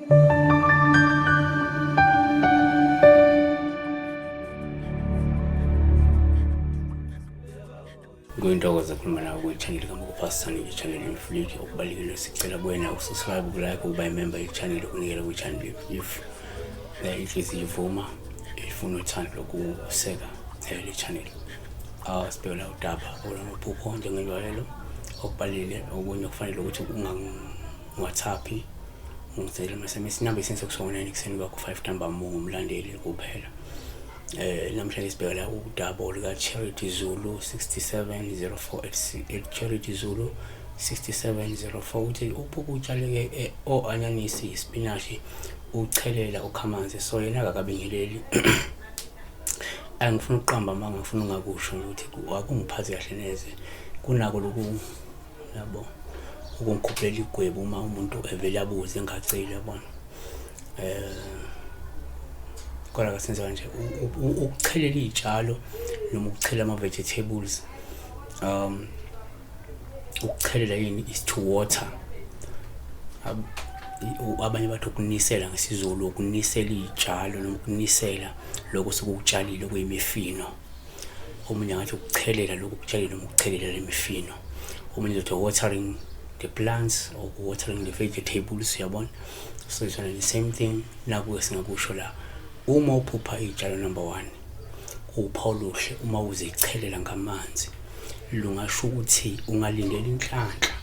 Kuyintokozo ukukhuluma nawe kwi-channel kaMokupasani, i-channel Imfuliki. Okubalulekile sicela kuwena uku-subscribe, uku-like, ukuba i-member ye-channel, ukunikela kwi-channel if inhliziyo ivuma, ifuna uthando lokuseka le channel. Sibhekela udaba olwamaphupho njengenjwayelo. Okubalulekile okunye okufanele ukuthi ungathaphi ungisendele ama-SMS, inamba isense kusuka ngo-9 ekuseni kwakho 5 ntambama ungumlandeli kuphela. Namhlanje sibheka la udaba luka Charity Zulu 6704, Charity Zulu 6704 uthi uphupha utshaleke o-anyanisi, isipinashi, uchelela ukhamanzi. So yena akakabingeleli. Angifuni ukuqamba amanga, ngifuna ungakusho nje ukuthi akungiphathi kahle neze, kunako loku yabo ukungikhuphulela igwebu uma umuntu evele abuze engaceli, yabona. Kodwa kasenze kanje, ukuchelela iy'tshalo noma ukuchela ama-vegetables, ukuchelela yini is to water. Abanye bathi ukunisela ngesiZulu, ukunisela iy'tshalo noma ukunisela lokhu osuke ukutshalile okuyimifino. Omunye angathi ukuchelela lokhu okutshalile noma ukuchelela le mifino. Omunye uzothi watering the plants or watering the vegetables, uyabona. So it's the same thing. Naku-ke singakusho la, uma uphupha iy'tshalo, number one, uphawu oluhle uma uzichelela ngamanzi, lungasho ukuthi ungalindela inhlanhla,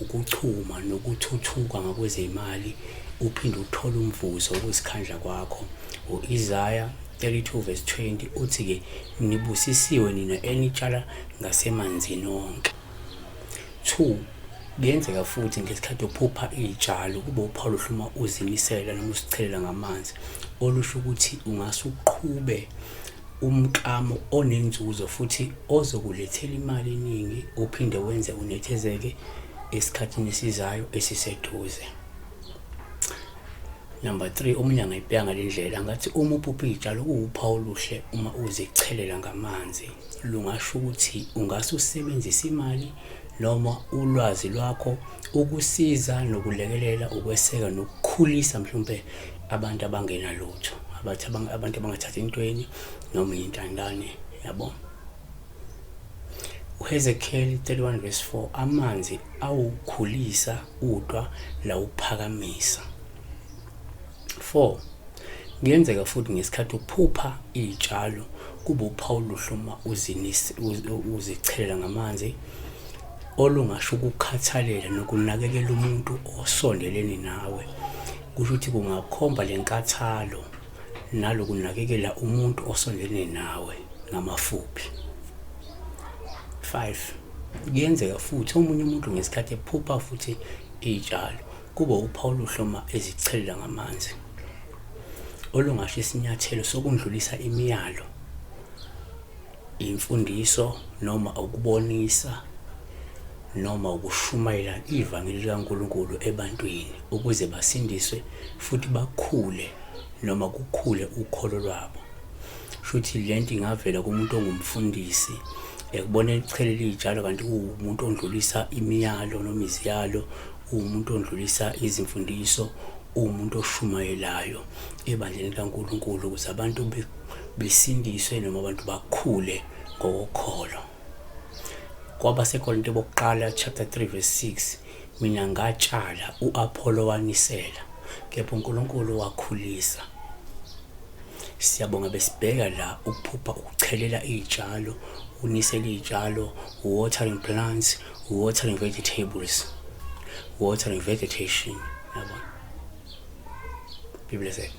ukuchuma nokuthuthuka ngakwezemali, uphinde uthole umvuzo wokuzikhandla kwakho. U-Isaya 32 verse 20 uthi-ke, nibusisiwe nina enitshala ngasemanzini onke. Two, kuyenzeka futhi ngesikhathi uphupha iy'tshalo kube uphawu oluhle uma uzimisela noma usichelela ngamanzi, olusho ukuthi ungase uqhube umklamo onenzuzo futhi ozokulethela imali eningi, uphinde wenze unethezeke esikhathini esizayo esiseduze. Number three, omunye angayibheka ngale ndlela, angathi uma uphupha iy'tshalo kuwuphawu oluhle uma uzichelela ngamanzi, lungasho ukuthi ungase usebenzise imali noma ulwazi lwakho ukusiza nokulekelela, ukweseka nokukhulisa mhlawumpe abantu abangenalutho, abathi abantu abangathathi entweni noma iy'ntandane, yabo. UHezekiel 31 verse 4, amanzi awukhulisa utwa lawuphakamisa. 4, kuyenzeka futhi ngesikhathi uphupha iy'tshalo kube uphawu oluhle uma uzichelela ngamanzi, olungasho ukukhathalela nokunakekela umuntu osondelene nawe. Kusho ukuthi kungakhomba le nkathalo nalokunakekela umuntu osondelene nawe ngamafuphi. 5, kuyenzeka futhi omunye umuntu ngesikhathi ephupha futhi iy'tshalo kube uphawu oluhle uma ezichelela ngamanzi, olungasho isinyathelo sokundlulisa imiyalo, imfundiso noma ukubonisa noma ukushumayela ivangeli likaNkulunkulu ebantwini ukuze basindiswe futhi bakhule noma kukhule ukholo lwabo. Shuthi lento ingavela kumuntu ongumfundisi ekubona echelela iy'tshalo kanti uwumuntu ondlulisa imiyalo noma iziyalo, uwumuntu ondlulisa izimfundiso, uwumuntu oshumayelayo ebandleni likaNkulunkulu ukuze abantu besindiswe noma abantu bakhule ngokokholo. KwabaseKorinte bokuqala chapter 3 verse 6, mina ngatshala, u-Apholo wanisela, kepha uNkulunkulu wakhulisa. Siyabonga besibheka la ukuphupha ukuchelela iy'tshalo, unisela iy'tshalo, watering plants, watering vegetables, watering vegetation, yabona. Be blessed.